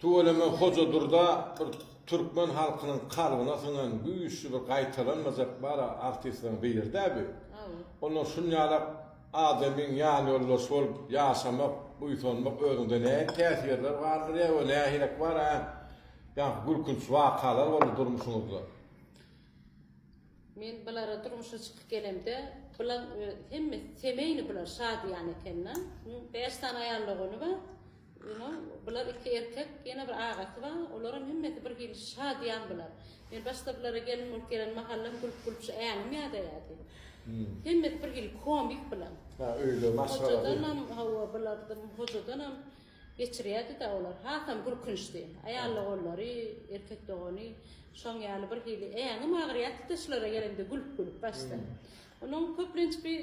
Tüweleme Hojadurda bir türkmen halkynyň kalbyna siňen güýçli bir gaýtalanmajak bar-a artistleriň biri-dä bi. Ondan şunýalak adamyň ýanýoldaşy bolup ýaşamak, buýsanmak özüňde nähili täsirler galdyrýar we nähilek bar-a ýaňky gülkünç wakalar boldy durmuşyňyzda? Men bulara durmuşa çykyp gelemde, bulaň öz hemmesi semeýni bular şadyýan ekeni. Bäş sany aýal dogany bar. Ýöne bular iki erkek, ýene bir agasy bar. Olaram hemmesi bir hili şadyýan bular. Men başda bulara gelin bolup gelen mahallam gülüp-gülüp şu äňim ýadaýardy. Hemmesi bir hili komik bular. Ha, öýde maşgalasy. Hojadanam, hawa, bulardan hojadanam geçirýärdi-de olar. Hasam gülkünçdi. Aýal doganlary, erkek dogany şoň ýaly bir hili äňim agyrýardy-da şulara gelemde gülüp-gülüp başda. Onuň köplenç bir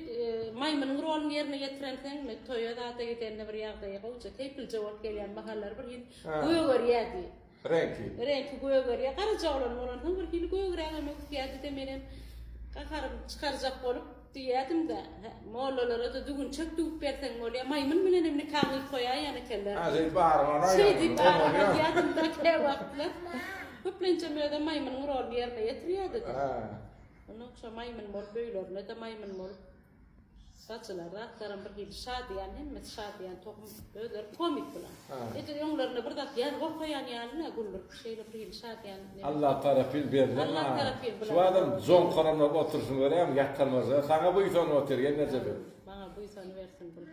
maýmynyň roluny ýerine ýetirenseň, toýa zada gidende bir ýagdaýy gowja keýpilje bolup gelýän mahallary bir hili gögerýärdi. Reňki. Reňki gögerýär. Garaja oglan bolansoň bir hili gögrägem öwüsýärdi-de menem gaharymy çykarjak bolup diýýärdim-de, mollalara-da düwünçek düwüp berseň bolýar, maýmyn bilenem nika gyýyp goýaýýan ekenler. Ha, şeýdip aryňy alaýýardyň. Şeýdip aryňy alýardym-da käwagtlar. Köplençem özem maýmynyň roluny ýerine ýetirýärdi-de. Ondan şo maýmyn bolup öýlerine-de maýmyn bolup saçylar zatlaram bir hili şadyýan hemmesi şadyýan tohum özleri komik bular. Edil öňlerinde bir zat ýazgy okaýan ýaly-la güldürip şeýle bir hili şadyýan. Allah tarapyn berlen Allah tarapyn bular. Şu adam joňkaranlap oturyşyny görýäňmi ýatalmaja saňa buýsanyp otyr gelneje. Maňa buýsanybersin bul.